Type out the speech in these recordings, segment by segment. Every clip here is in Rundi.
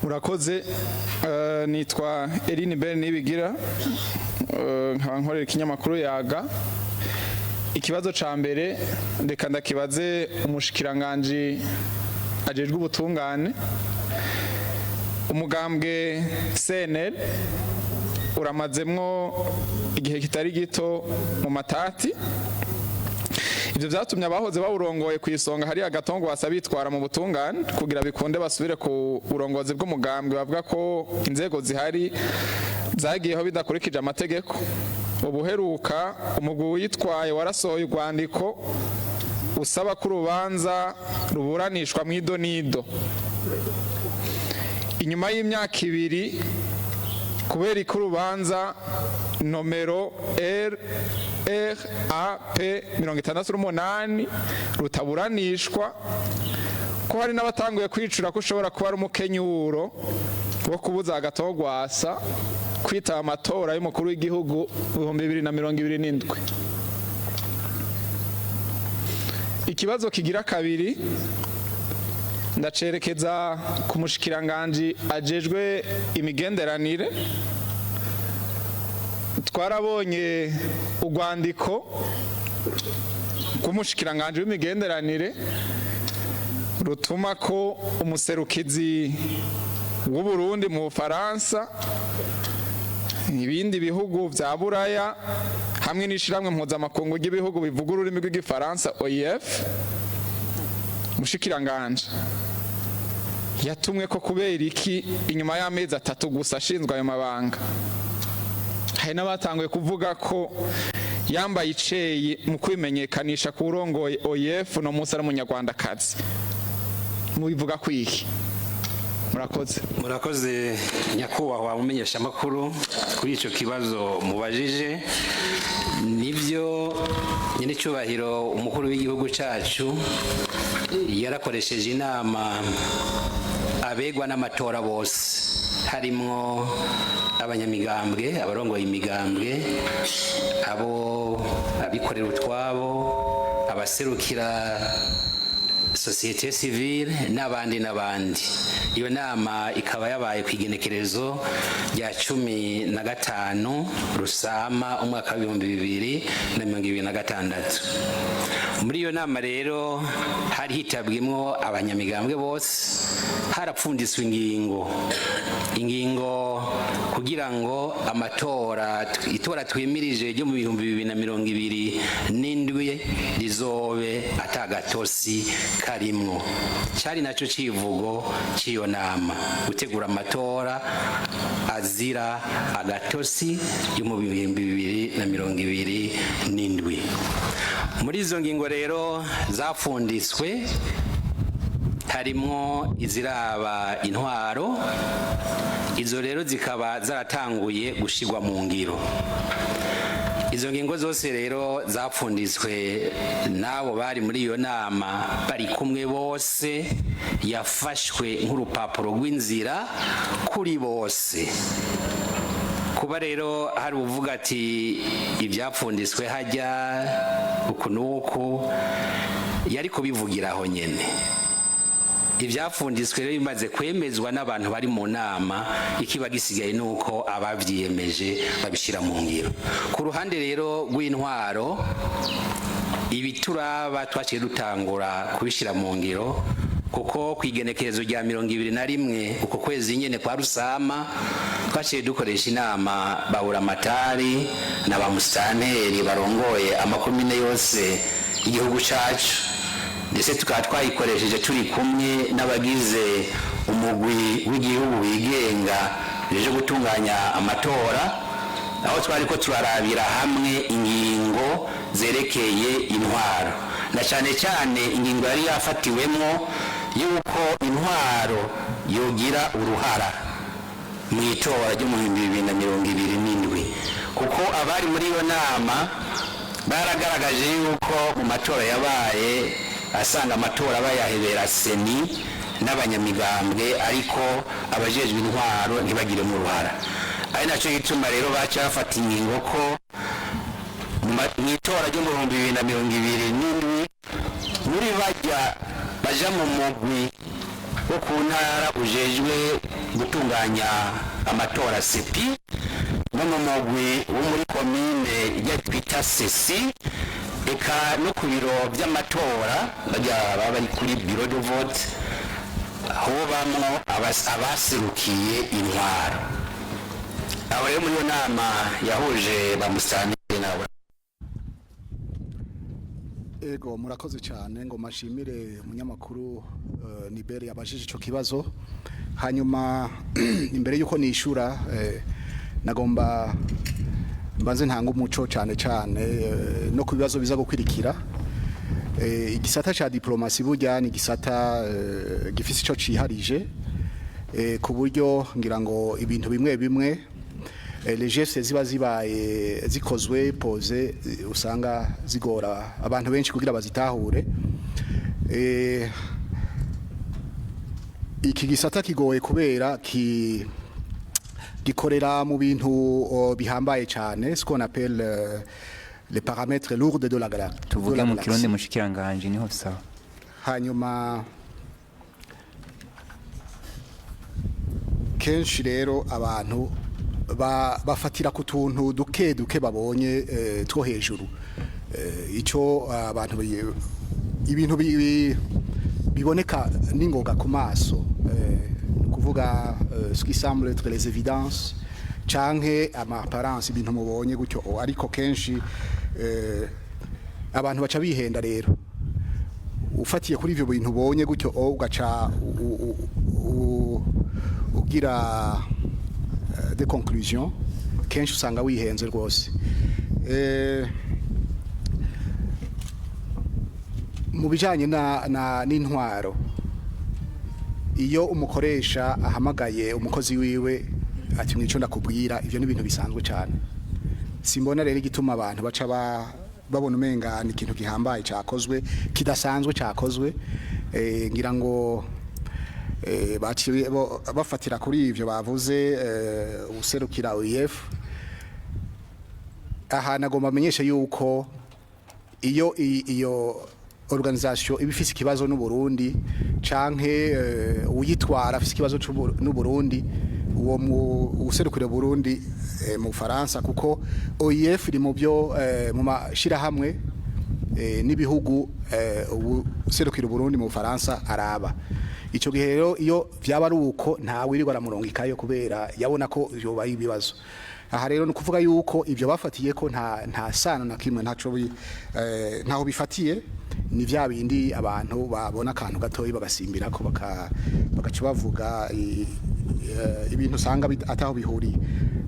Murakoze. Nitwa Eline Ben Nibigira, nkaba nkorera ikinyamakuru Yaga. Ikibazo ca mbere reka ndakibaze umushikiranganji ajejwe ubutungane. Umugambwe CNL uramazemwo igihe kitari gito mu matati. Ivyo vyatumye abahoze bawurongoye ku isonga hariya Agathon Rwasa bitwara mu butungane kugira bikunde basubire ku burongozi bw'umugambwe. Bavuga ko inzego zihari zagiyeho bidakurikije amategeko. Ubuheruka umugwi witwaye warasohoye urwandiko usaba ko urubanza ruburanishwa mw'idonido inyuma y'imyaka 2. Kubera ko urubanza nomero R R A P 68 rutaburanishwa, ko hari n'abatanguye kwicura ko ushobora kuba ari umukenyuro wo kubuza Agathon Rwasa kwitaba amatora y'umukuru w'igihugu 2027? Ikibazo kigira kabiri ndacerekeza ku mushikiranganji ajejwe imigenderanire. Twarabonye urwandiko rw'umushikiranganji w'imigenderanire rutuma ko umuserukizi w'Uburundi mu Bufaransa, ibindi bihugu vya Buraya hamwe n'ishirahamwe mpuzamakungu ry'ibihugu bivuga ururimi rw'igifaransa, OIF. Mushikiranganje, yatumwe ko kubera iki inyuma y'amezi 3 gusa ashinzwe ayo mabanga? Hari n'abatanguye kuvuga ko yambaye iceye mu kwimenyekanisha ku urongoye OIF no munsi ari umunyarwandakazi. Mubivuga kwiki? Murakoze. Murakoze, nyakubahwa mumenyeshamakuru, kuri icyo kibazo mubajije. Nibyo, nyiricyubahiro umukuru w'igihugu cyacu yarakoresheje inama abegwa n'amatora bose, harimwo abanyamigambwe, abarongoye imigambwe, abo abikorera utwabo, abaserukira société civile n'abandi n'abandi. Iyo nama ikaba yabaye ku igenekerezo rya 15 Rusama umwaka w'2026. Muri iyo nama rero hari hitabwimwo abanyamigambwe bose. Harapfunditswe ingingo kugira ngo amatora, itora twimirije ryo mu 2027 rizobe atagatosi karimwo. Cyari nacyo civugo cy'iyo nama: gutegura amatora azira agatosi yo mu 2027. Muri izo ngingo rero zafunditswe harimwo iziraba intwaro. Izo rero zikaba zaratanguye gushirwa mu ngiro. Izo ngingo zose rero zapfunditswe n'abo bari muri iyo nama bari kumwe bose, yafashwe nk'urupapuro rw'inzira kuri bose. Kuba rero hari uvuga ati ibyapfunditswe hajya uku n'uku, yari kubivugiraho nyene. Ibyapfunditswe rero bimaze kwemezwa n'abantu bari mu nama, ikiba gisigaye ni uko ababyiyemeje babishyira mu ngiro. Ku ruhande rero rw'intwaro, ibituraba twaciye dutangura kubishyira mu ngiro, kuko ku igenekerezo rya 21 uko kwezi nyine kwa Rusama twaciye dukoresha inama baburamatari na ba musitanteri barongoye amakomine yose y'igihugu cacu, ndetse tukaba twayikoresheje turi kumwe n'abagize umugwi w'igihugu wigenga uje gutunganya amatora, aho twari ko turarabira hamwe ingingo zerekeye intwaro, na cyane cyane ingingo yari yafatiwemo y'uko intwaro yogira uruhara mu itora ryo mu 2027, kuko abari muri iyo nama baragaragaje yuko mu matora yabaye asanga amatora bayahebera CENI n'abanyamigambwe, ariko abajejwe intwaro ntibagiremo uruhara. Ari nacyo gituma rero baca bafata ingingo ko mu itora ryo mu 2027 muri bajya baja mu mugwi. wo ku ntara ujejwe gutunganya amatora CEPI, no mu mugwi wo muri komine ijya twita CECI, eka no ku biro by'amatora bajya baba bari kuri bureau de vote, hobamwo abaserukiye intwaro. Abo rero muri iyo nama yahuje bamusanire nawe. Ego, murakoze cyane. Ngo mashimire umunyamakuru Nibere yabajije ico kibazo. Hanyuma imbere yuko nishura, nagomba mbanze ntanga umuco cyane cyane no ku bibazo biza gukwirikira. Igisata ca diplomasi burya ni igisata gifise ico ciharije, ku buryo ngira ngo ibintu bimwe bimwe, les gestes ziba zibaye zikozwe pose, usanga zigora abantu benshi kugira bazitahure. Iki gisata kigoye kubera ki gikorera mu bintu bihambaye cyane, ce qu'on appelle les paramètres lourds de la Tuvuge de la mu galaxie. Kirundi, mushikiranganje, niho sawa. Hanyuma kenshi rero abantu bafatira ku tuntu duke duke babonye two hejuru. Ico abantu ibintu biboneka n'ingoga ku maso, ni kuvuga ce qui semble être les évidences canke ama apparence, ibintu mubonye gutyo. Ariko kenshi abantu baca bihenda rero, ufatiye kuri ivyo bintu ubonye gutyo, ugaca ugira des conclusions, kenshi usanga wihenze rwose. Mu bijanye na n'intwaro, iyo umukoresha ahamagaye umukozi wiwe ati: "Mwico ndakubwira", ivyo ni ibintu bisanzwe cyane. Simbona rero igituma abantu baca babona umenga ni ikintu gihambaye cyakozwe, kidasanzwe cyakozwe. Ngira ngo baciye bafatira kuri ivyo bavuze userukira OIF. Aha nagomba amenyeshe yuko iyo iyo organisation iba ifise ikibazo n'u Burundi canke uyitwara afise ikibazo n'u Burundi, uwo mu userukira Burundi mu Faransa, kuko OIF iri mu byo mu mashirahamwe n'ibihugu userukira Burundi mu Faransa araba. Ico gihe rero iyo vyaba ari uko, ntawe wirirwa aramurungikayo kubera yabona ko yoba ibibazo. Aha rero ni ukuvuga yuko ibyo bafatiye ko nta sano na kimwe, ntaco ntaho bifatiye. Ni vya bindi abantu babona akantu gatoyi bagasimbira ko bagaca bavuga ibintu usanga ataho bihuriye.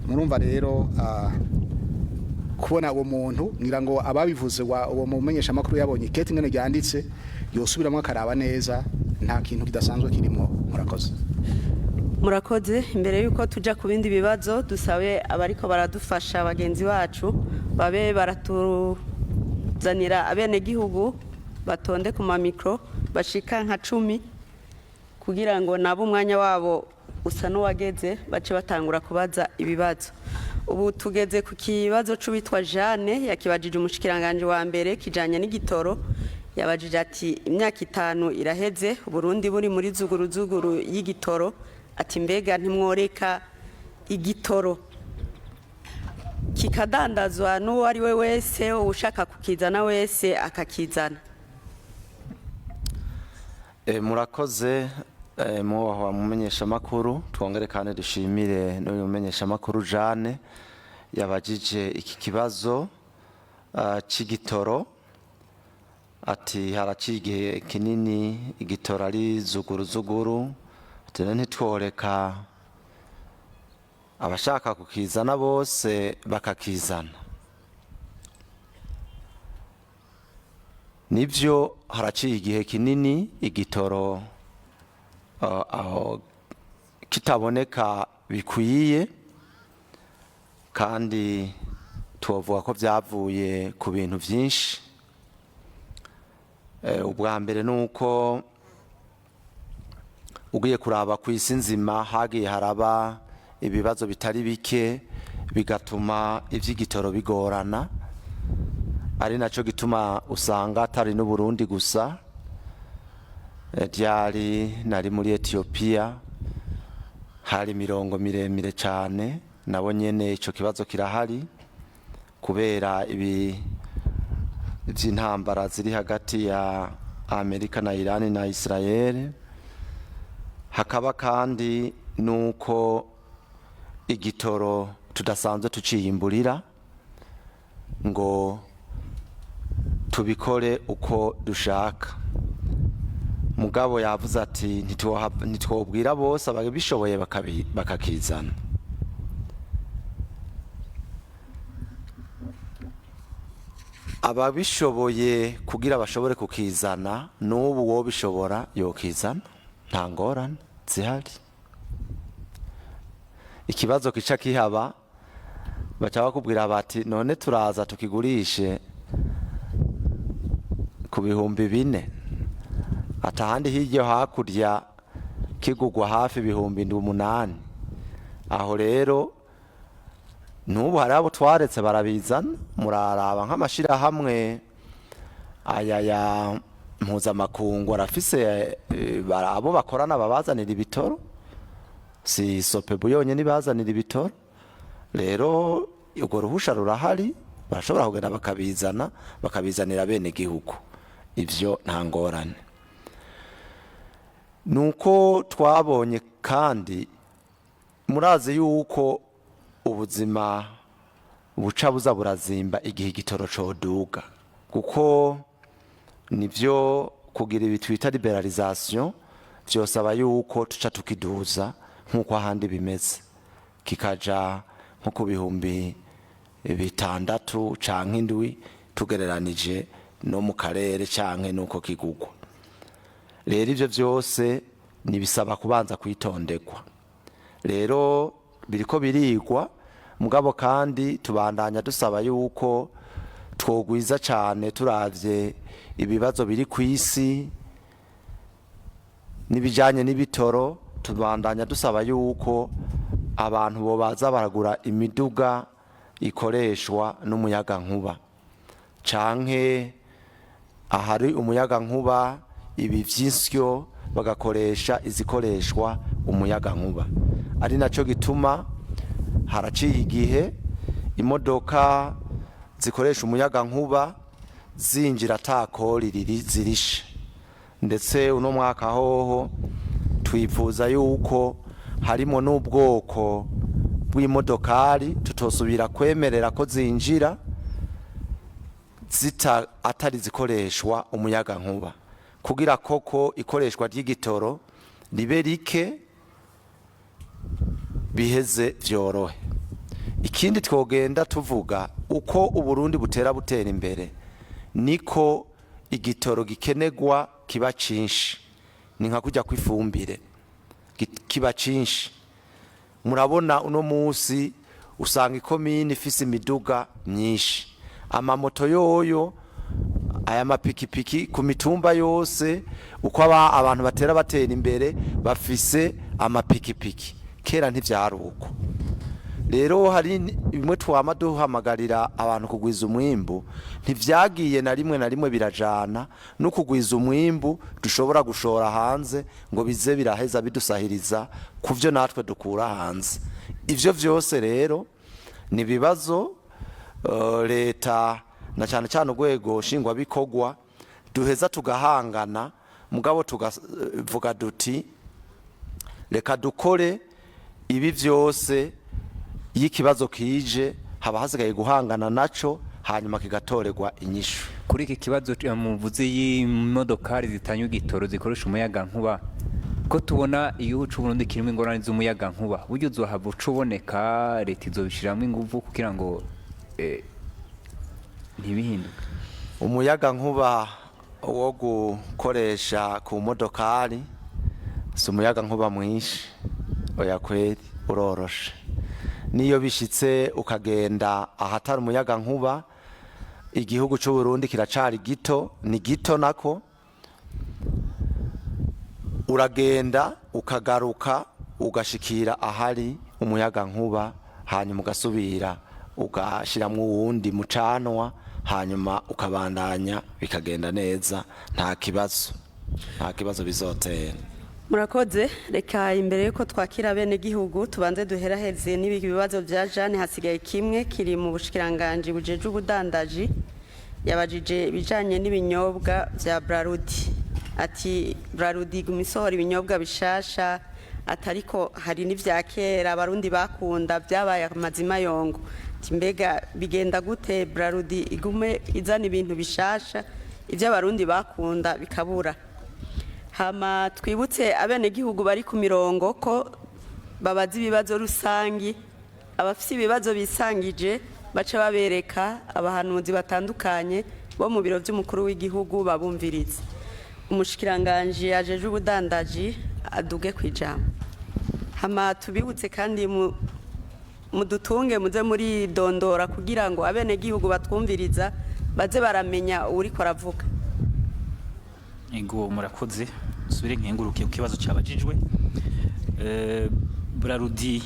Murumva rero, kubona uwo muntu, ngira ngo ababivuze uwo mumenyesha makuru yabonye ikete ingene ryanditse, yosubiramwo akaraba neza, nta kintu kidasanzwe kirimo. Murakoze. Murakoze. Imbere y'uko tujya ku bindi bibazo, dusabe abariko baradufasha, bagenzi bacu, babe baratuzanira abenegihugu batonde ku mamikro bashika nka 10, kugira ngo nabo umwanya wabo usa n'uwageze, bace batangura kubaza ibibazo. Ubu tugeze ku kibazo c'uwitwa Jeanne, yakibajije umushikiranganje wa mbere, kijanye n'igitoro. Yabajije ati: "Imyaka 5 iraheze Burundi buri muri zuguruzuguru y'igitoro", ati: "Mbega ntimworeka igitoro kikadandazwa n'uwo ari we wese, ushaka kukizana wese akakizana?" Murakoze, mwubahwa mumenyeshamakuru. Twongere kandi dushimire n'uyu mumenyeshamakuru Jeanne yabajije iki kibazo c'igitoro, ati haraciye igihe kinini igitoro ari zuguru zuguru, ati rero ntitworeka abashaka kukizana bose bakakizana? Nibyo, haraciye igihe kinini igitoro aho kitaboneka bikwiye, kandi tubavuga ko byavuye ku bintu byinshi. Ubwa mbere ni uko ugiye kuraba ku isi nzima hagiye haraba ibibazo bitari bike, bigatuma iby'igitoro bigorana, ari nacyo gituma usanga atari n'Uburundi gusa. Ryari nari muri Ethiopia, hari imirongo miremire cyane. Nabo nyene ico kibazo kirahari kubera ibi by'intambara ziri hagati ya Amerika na Iran na Israel. Hakaba kandi nuko igitoro tudasanzwe tuciyimburira ngo tubikore uko dushaka. Mugabo yavuze ati ntitwobwira bose, ababishoboye bakakizana. Ababishoboye kugira bashobore kukizana, n'ubu wobishobora yokizana, nta ngorane zihari. Ikibazo kica kihaba, baca bakubwira bati none turaza tukigurishe ku 4000, atahandi hirya hakurya kigugwa hafi 7,800. Aho rero n'ubu hari abo twaretse barabizana. Muraraba nk'amashirahamwe aya ya mpuzamakungu arafise abo bakorana babazanira ibitoro, si sopebu yonyine ibazanira ibitoro. Rero urwo ruhusha rurahari, barashobora kugenda bakabizana, bakabizanira bene gihugu, ivyo nta ngorane. Nuko twabonye kandi murazi yuko ubuzima buca buza burazimba igihe igitoro coduga, kuko nivyo kugira ibi twita liberalisation vyosaba yuko tuca tukiduza nk'uko ahandi bimeze, kikaja nko ku 6000 canke 7 tugereranije no mu karere canke nuko kigugwa. Rero ivyo vyose nibisaba kubanza kwitondekwa. Rero biriko birigwa, mugabo kandi tubandanya dusaba yuko twogwiza cane turavye ibibazo biri ku isi n'ibijanye n'ibitoro. Tubandanya dusaba yuko abantu bobaza baragura imiduga ikoreshwa n'umuyagankuba, canke ahari umuyagankuba ibi vy'insyo bagakoresha izikoreshwa umuyagankuba. Ari naco gituma haraciye igihe imodoka zikoresha umuyagankuba zinjira atakori zirishe. Ndetse uno mwaka hoho twifuza yuko harimo n'ubwoko bw'imodokari tutosubira kwemerera ko zinjira zita atari zikoreshwa umuyagankuba, kugira koko ikoreshwa ry'igitoro ribe rike, biheze vyorohe. Ikindi twogenda tuvuga, uko Uburundi butera butera imbere niko igitoro gikenegwa kiba cinshi, ni nka kujya kwifumbire kiba cinshi. Murabona uno musi usanga ikomini ifise imiduga myinshi, amamoto yoyo, aya mapikipiki ku mitumba yose. Uko abantu batera batera imbere bafise amapikipiki, kera ntivyari uko. Rero hari bimwe twama duhamagarira abantu kugwiza umwimbu, ntivyagiye na rimwe na rimwe birajana no kugwiza umwimbu dushobora gushora hanze ngo bize biraheza bidusahiriza ku vyo natwe dukura hanze. Ivyo vyose rero ni ibibazo leta na cyane cyane urwego nshingwabikorwa duheza tugahangana, mugabo tugavuga duti reka dukore ibi vyose, iyo ikibazo kije haba hasigaye guhangana naco, hanyuma kigatorerwa inyishu. Kuri iki kibazo muvuze y'imodokari zitanywa igitoro zikoresha umuyagankuba, ko tubona igihugu c'u Burundi kirimo ingorane z'umuyagankuba, buryo uzohava uca uboneka, leta izobishiramwo inguvu kugira ngo ntibihinduke? Umuyagankuba wo gukoresha ku modokari si umuyagankuba mwinshi, oya kweri, uroroshe. Niyo bishitse ukagenda ahatari umuyagankuba, igihugu c'u Burundi kiracari gito, ni gito nako, uragenda ukagaruka ugashikira ahari umuyagankuba, hanyuma ugasubira ugashiramwo uwundi mucanwa, hanyuma ukabandanya bikagenda neza, nta kibazo. Nta kibazo bizotera. Murakoze. Reka imbere yuko twakira bene gihugu tubanze duheraheze n'ibi bibazo bya Jeanne. Hasigaye kimwe kiri mu bushikiranganji bujeje ubudandaji. Yabajije ibijanye n'ibinyobwa bya Brarudi, ati Brarudi iguma isohora ibinyobwa bishasha, atariko hari n'ivya kera Abarundi bakunda byabaye amazima yongo. Ati mbega bigenda gute Brarudi igume izana ibintu bishasha, ibyo Abarundi bakunda bikabura? Hama twibutse abenegihugu bari ku mirongo ko babaza ibibazo rusangi. Abafite ibibazo bisangije baca babereka abahanuzi batandukanye bo mu biro by'umukuru w'igihugu babumviriza. Umushikiranganji ajeje ubudandaji aduge ku ijambo. Hama tubibutse kandi mudutunge muze muri dondora kugira ngo abenegihugu batwumviriza baze baramenya uwuriko aravuga. Ego, murakoze. Subire nkenguruke ku kibazo cyabajijwe. Brarudi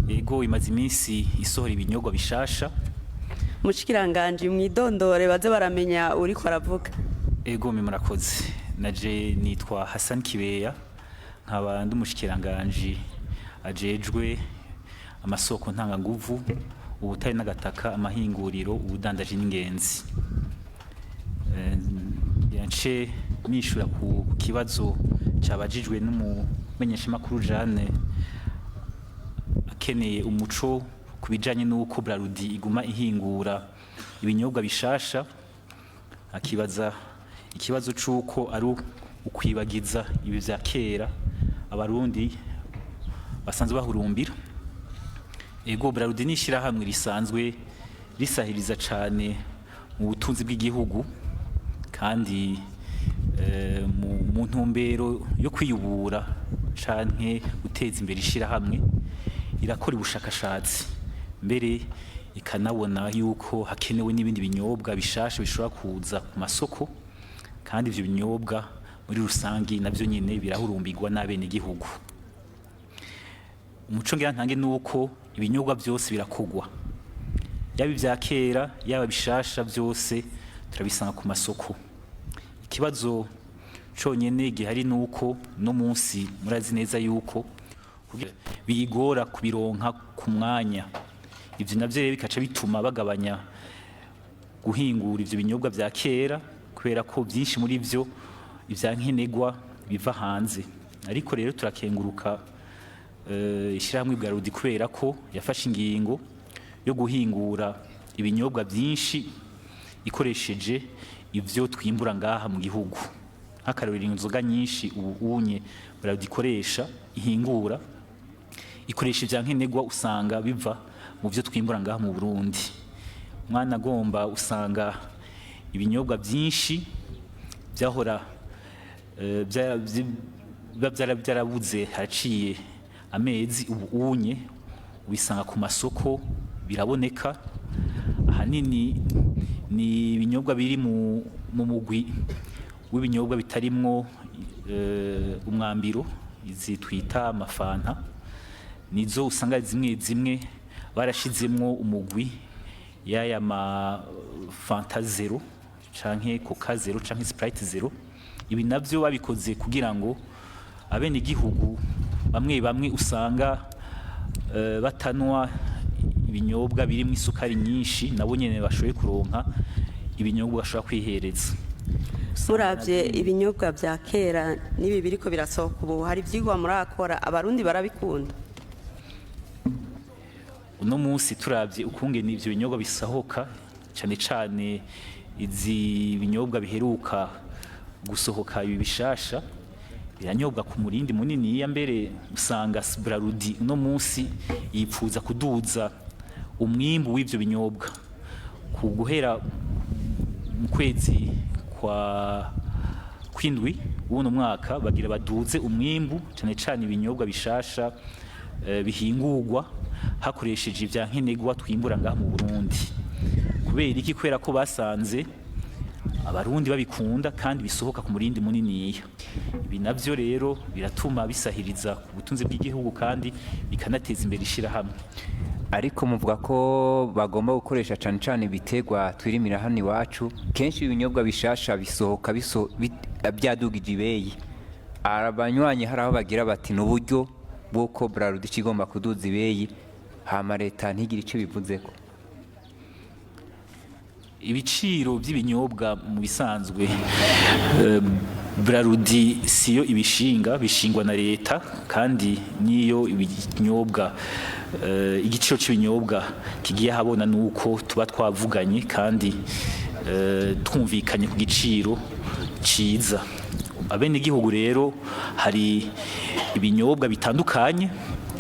ego imaze iminsi isohora ibinyobwa bishasha. Mushikiranganji, mwidondore baze baramenya uriko aravuga. Ego, mi murakoze. Naje nitwa Hassan Kibeya, nkaba ndi umushikiranganje ajejwe amasoko ntanganguvu, ubutare n'agataka, amahinguriro, ubudandaji n'ingenzi. Nce nishura ku kibazo cyabajijwe n'umumenyeshamakuru Jeanne, akeneye umuco ku bijanye n'uko Brarudi iguma ihingura ibinyobwa bishasha, akibaza ikibazo c'uko ari ukwibagiza ibi vya kera Abarundi basanzwe bahurumbira. Ego, Brarudi ni ishirahamwe risanzwe risahiriza cane mu butunzi bw'igihugu, kandi mu ntumbero yo kwiyubura canke guteza imbere ishirahamwe irakora ubushakashatsi, mbere ikanabona yuko hakenewe n'ibindi binyobwa bishasha bishobora kuza ku masoko, kandi ivyo binyobwa muri rusangi navyo nyene birahurumbirwa n'abenegihugu. Umuco ngira ntange nuko ibinyobwa byose birakogwa, yaba ibya kera yaba bishasha, byose turabisanga ku masoko. Ikibazo conyene gihari nuko no munsi murazi neza yuko bigora kubironka ku mwanya. Ivyo navyo rero bikaca bituma bagabanya guhingura ivyo binyobwa vya kera, kubera ko byinshi muri vyo ivya nkenerwa biva hanze. Ariko rero turakenguruka ishyirahamwe Brarudi kubera ko yafashe ingingo yo guhingura ibinyobwa byinshi ikoresheje ivyo twimbura ngaha mu gihugu. Nk'akarorero, inzoga nyinshi ubu unye Brarudi ikoresha, ihingura ikoresha ivya nkenerwa usanga biva mu byo twimbura ngaha mu Burundi. Mwana agomba usanga ibinyobwa byinshi byahora biba byarabuze haciye amezi, ubu unye ubisanga ku masoko biraboneka. Ahanini ni ibinyobwa biri mu mugwi w'ibinyobwa bitarimwo umwambiro, izi twita amafanta, nizo usanga zimwe zimwe barashizemwo umugwi y'aya ma Fanta zero canke Coca zero canke Sprite zero. Ibi navyo babikoze kugira ngo abenegihugu bamwe bamwe usanga batanwa ibinyobwa birimo isukari nyinshi nabo nyene bashoboye kuronka ibinyobwa bashobora kwihereza. Muravye ibinyobwa vya kera n'ibi biriko birasohoka ubu, hari ivyigwa murakora? Abarundi barabikunda? Uno munsi turavye ukungene ivyo binyobwa bisohoka, cane cane izi binyobwa biheruka gusohoka, ibi bishasha, biranyobwa ku murindi munini. Ya mbere usanga Brarudi uno munsi yipfuza kuduza umwimbu w'ivyo binyobwa. Ku guhera mu kwezi kwa kwindwi w'uno mwaka bagira baduze umwimbu, cane cane ibinyobwa bishasha bihingurwa hakoresheje ivya nkenerwa twimbura ngaha mu Burundi. Kubera iki? Kubera ko basanze Abarundi babikunda kandi bisohoka ku murindi muniniya. Ibi navyo rero biratuma bisahiriza ku butunzi bw'igihugu kandi bikanateza imbere ishirahamwe. Ariko muvuga ko bagomba gukoresha cane cane ibiterwa twirimira hano iwacu. Kenshi ibinyobwa bishasha bisohoka byadugije ibeyi. Abanywanyi hari aho bagira bati ni uburyo bw'uko Brarudi igomba kuduza ibeyi, hama leta ntigire ico bivuzeko. Ibiciro by'ibinyobwa mu bisanzwe, Brarudi siyo ibishinga, bishingwa na leta. Kandi niyo ibinyobwa, igiciro cy'ibinyobwa kigiye habona nuko tuba twavuganye kandi twumvikanye ku giciro ciza abenegihugu. Rero hari ibinyobwa bitandukanye,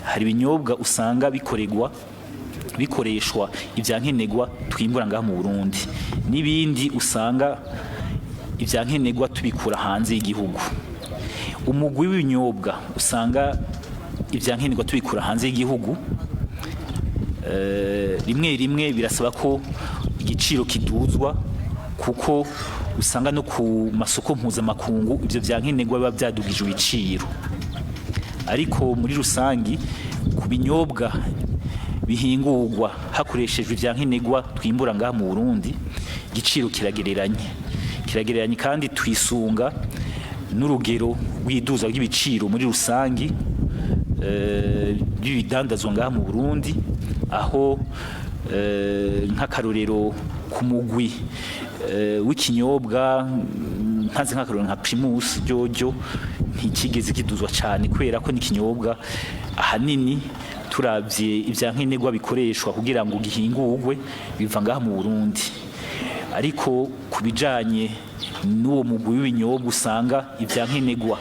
hari ibinyobwa usanga bikoregwa, bikoreshwa ibyankenerwa twimbura ngaha mu Burundi, n'ibindi usanga ibyankenerwa tubikura hanze y'igihugu. Umugwi w'ibinyobwa usanga ibyankenerwa tubikura hanze y'igihugu, rimwe rimwe birasaba ko igiciro kiduzwa, kuko usanga no ku masoko mpuzamakungu ibyo byankenerwa biba byadugije ibiciro. Ariko muri rusangi, ku binyobwa bihingurwa hakoreshejwe ibyankenerwa twimbura ngaha mu Burundi, igiciro kiragereranye, kiragereranye, kandi twisunga n'urugero rw'iduza ry'ibiciro muri rusangi by'ibidandazwa ngaha mu Burundi, aho nk'akarorero ku mugwi w'ikinyobwa, ntanze nk'akarorero nka Primus, ryoryo ntikigeze kiduzwa cyane, kubera ko n'ikinyobwa ahanini turavye ibyankenerwa bikoreshwa kugira ngo gihingurwe biva ngaha mu Burundi. Ariko ku bijanye n'uwo mugwi w'ibinyobwa usanga ibyankenerwa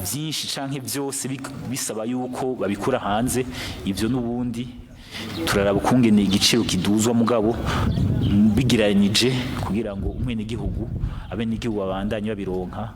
byinshi canke byose bisaba yuko babikura hanze, ivyo n'ubundi turaraba ukungene igiciro kiduzwa, mugabo bigereranyije, kugira ngo umwenegihugu, abenegihugu babandanye babironka.